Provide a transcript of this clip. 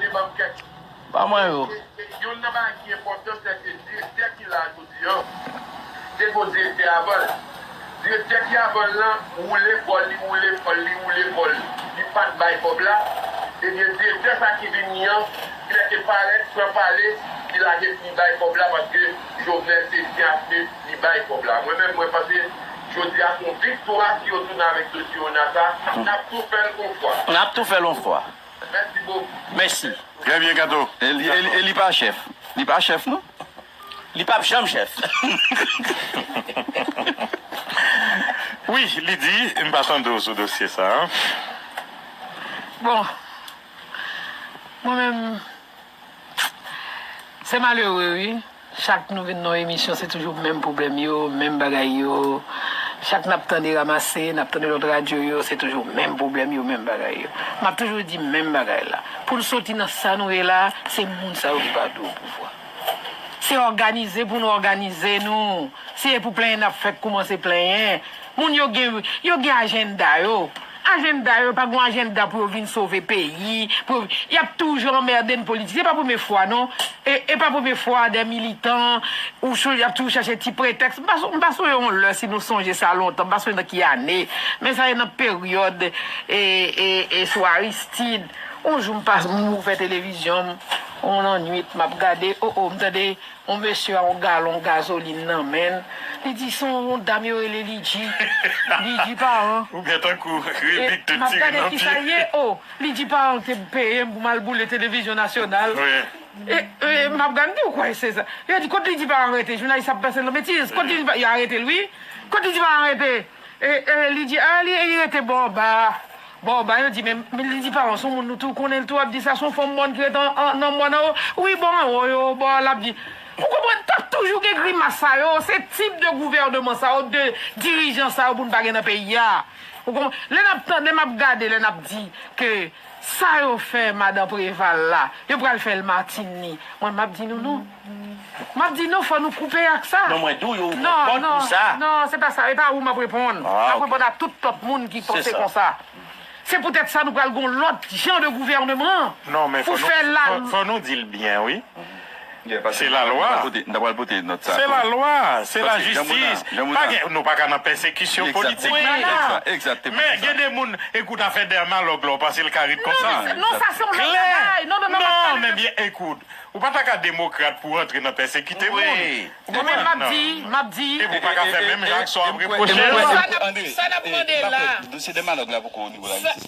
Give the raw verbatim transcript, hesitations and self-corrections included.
Li ban m kèk. Ba mwen yo. Youn nan bagay ki enpòtan, se ke direktè ki la jodi a, te gon direktè avan l. Direktè ki avan l lan, woule kò l, li woule kò l, li woule kò l, li pa t bay kòb la. Ebyen, direktè sa ki vini an, li rete parèt, pran pale, li lage pou li bay kòb la, paske Jovenel se byen achte, li bay kòb la. Mwen menm, mwen panse, jodi a, se yon viktwa si yo tounen avèk dosye Onatra, n ap tou fè l yon fwa. N ap tou fè l yon fwa. Mèsi bokou. Mèsi. Trè byen, Kato. E li, e li, e li pa chèf. Li pa chèf, non? Li p ap janm chèf. Wi, li di, m pa tande w sou dosye sa a. Bon, mwen menm, se malere, wi. Chak nou vin nan yon emisyon, se toujou menm pwoblèm yo, menm bagay yo. Chak n ap tande Ramase, n ap tande lòt radyo yo, se toujou menm pwoblèm yo, menm bagay yo. M ap toujou di menm bagay la. Pou n soti nan sa nou ye la, se moun sa yo ki pa dwe o pouvwa. Se òganize pou nou òganize nou. Si e pou plenyen n ap fèk koumanse plenyen. Moun yo gen, yo gen ajenda yo. Ajenda yo, pa gen ajenda pou yo vin sove peyi. Pou yo, y ap toujou anmède n politik. Se pa premye fwa, non. E, e pa premye fwa de militan ou sou, y ap toujou chache ti pretèks. M pa, m pa sonje yon lè, si nou sonje sa lontan, m pa sonje nan ki ane. Men sa e nan peryòd e, e, e sou Aristide. Yon jou m pa, m ouvè televizyon m, yon lannwit, m ap gade, o, o, m tande yon mesye a yon galon gazolin nan men l. Li di se yon dam yo rele Lidji. Lidji Paran. Ou gen tankou rebik te tire nan pye. M ap gade kisa l ye. O, Lidji Paran te peye m pou m al boule televizyon nasyonal. Wi. E, e, m ap gade, m di, ou kwè se sa? Yo di, kot Lidji Paran rete? Jounalis ap pase l nan betiz. Kot Lidji Paran? Yo arete l, wi. Kot Lidji Paran rete? E, e, li di, a, li, li rete bò anba. Bò anba, yo di, men, men Lidji Paran, se yon moun nou tou konnen l tou ap di sa, se yon fanm mòn ki rete an, an, nan mòn anwo. Wi, bò anwo yo, bò a, l ap di. Ou konprann, t ap toujou gen grimas sa yo, se tip de gouvèneman sa yo, de dirijan sa yo pou n pa gen nan peyi a. Ou konprann? Lè n ap tande, m ap gade, lè n ap di ke sa yo fè madan Preval la, yo pral fè l Martine li. Mwen, m ap di nou non. M ap di nou, fò nou koupe ak sa. Non, mwen di w, yo ranpòt pou sa. Non, se pa sa. E pa ou m ap reponn. M ap reponn a tout lòt moun ki panse konsa. Se poutèt sa nou pral gon lòt jan de gouvèneman pou fè la. Fò nou di l byen, wi. Se lalwa. Se lalwa, se lajistis. Pa gen, nou pa ka nan pèsekisyon politik la. Men gen de moun, ekout afè Dermalog la, w panse l ka ret konsa? Non, sa se yon lòt bagay. Non, non, non, non, men byen, ekout. Ou pa ta ka demokrat pou w antre nan pèsekite moun. Ou konprann? Men m ap di, m ap di. Epi w pa ka fè menm jan ak sa w ap repwoche l. Sa n ap, sa n ap mande la. Dosye Dermalog la poko o nivo lajistis.